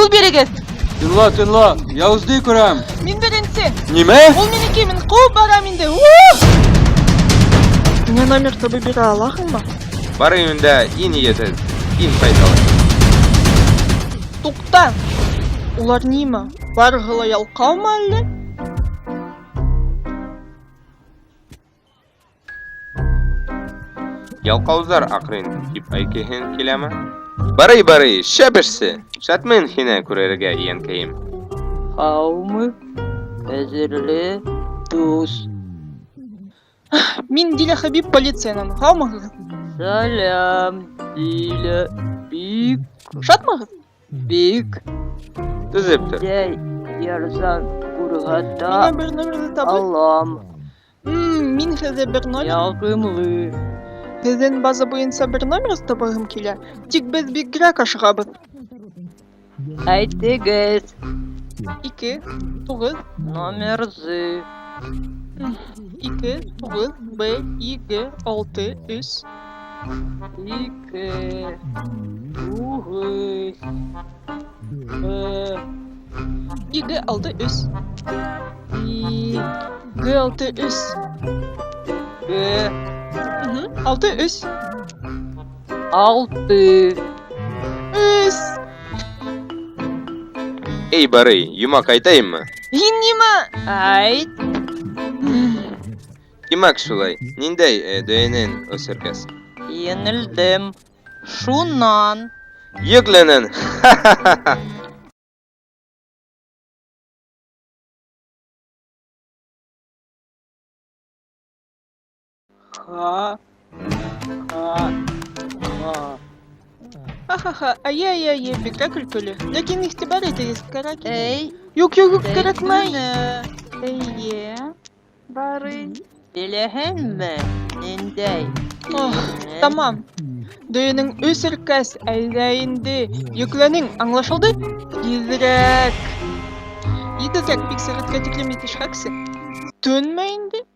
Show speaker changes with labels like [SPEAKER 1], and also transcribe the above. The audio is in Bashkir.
[SPEAKER 1] Юл бирегеҙ!
[SPEAKER 2] Тынла, тынла, яуызды күрәм.
[SPEAKER 1] Мин беренсе.
[SPEAKER 2] Нимә?
[SPEAKER 1] Ул минеке, мин ҡыуып барам инде. Ух! Миңә номер табып бирә алаһыңмы?
[SPEAKER 3] Барый өйөндә иң етеҙ, иң файҙалы.
[SPEAKER 1] Туҡта! Улар нимә, барыһы ла ялҡаумы әллә?
[SPEAKER 3] Ялҡауҙар аҡрын, тип әйткеһең киләме? Барый, Барый, шәп эшсе! Шатмын һине күрергә, йәнкәйем.
[SPEAKER 4] Һаумы, ҡәҙерле дуҫ.
[SPEAKER 1] Мин Диля Хәбиб полициянан. Һаумыһығыҙ?
[SPEAKER 4] Сәләм, Диля. Бик,
[SPEAKER 1] Шатмыһығыҙ?
[SPEAKER 4] бик
[SPEAKER 3] Түҙеп тор.
[SPEAKER 4] Ниндәй ярҙам күрһәтә
[SPEAKER 1] Миңә бер номерҙы табып.
[SPEAKER 4] алам?
[SPEAKER 1] Мин һеҙҙе бер номер.
[SPEAKER 4] Яғымлы.
[SPEAKER 1] Һеҙҙең база буйынса бер номер табағым килә. Тик беҙ бигерәк ашығабыҙ.
[SPEAKER 4] Әйтегеҙ.
[SPEAKER 1] 2 9
[SPEAKER 4] Номерҙы.
[SPEAKER 1] 2 9 Б И Г 6 3
[SPEAKER 4] 2 9 Б
[SPEAKER 1] И Г 6 3
[SPEAKER 4] И
[SPEAKER 1] Г 6 3
[SPEAKER 4] Г
[SPEAKER 1] 6 3
[SPEAKER 4] 6
[SPEAKER 1] 3
[SPEAKER 3] Эй, Барый, йомаҡ әйтәйемме?
[SPEAKER 1] Һин нимә?
[SPEAKER 4] Әйт.
[SPEAKER 3] Тимәк шулай, ниндәй дөйәнең өсөркәс?
[SPEAKER 4] Еңелдем. Шунан.
[SPEAKER 3] Йөкләнен! Ха-ха-ха!
[SPEAKER 4] Ха. Ха. Ха.
[SPEAKER 1] Ха-ха-ха, әйе, әйе, әйе, бигерәк көлкөлө. Ләкин игътибар итегеҙ, кәрәк.
[SPEAKER 4] Эй.
[SPEAKER 1] Юҡ, юҡ, юҡ, кәрәкмәй.
[SPEAKER 5] Эйе, Барый.
[SPEAKER 4] Беләһеңме, ниндәй?
[SPEAKER 1] Ох, тамам. Дөйәнең өс өркәс, әйҙә инде. Йөкләнең, аңлашылды? Тиҙерәк. Етеҙерәк, бик сәғәткә тиклем етешһәксе. Төнмө инде?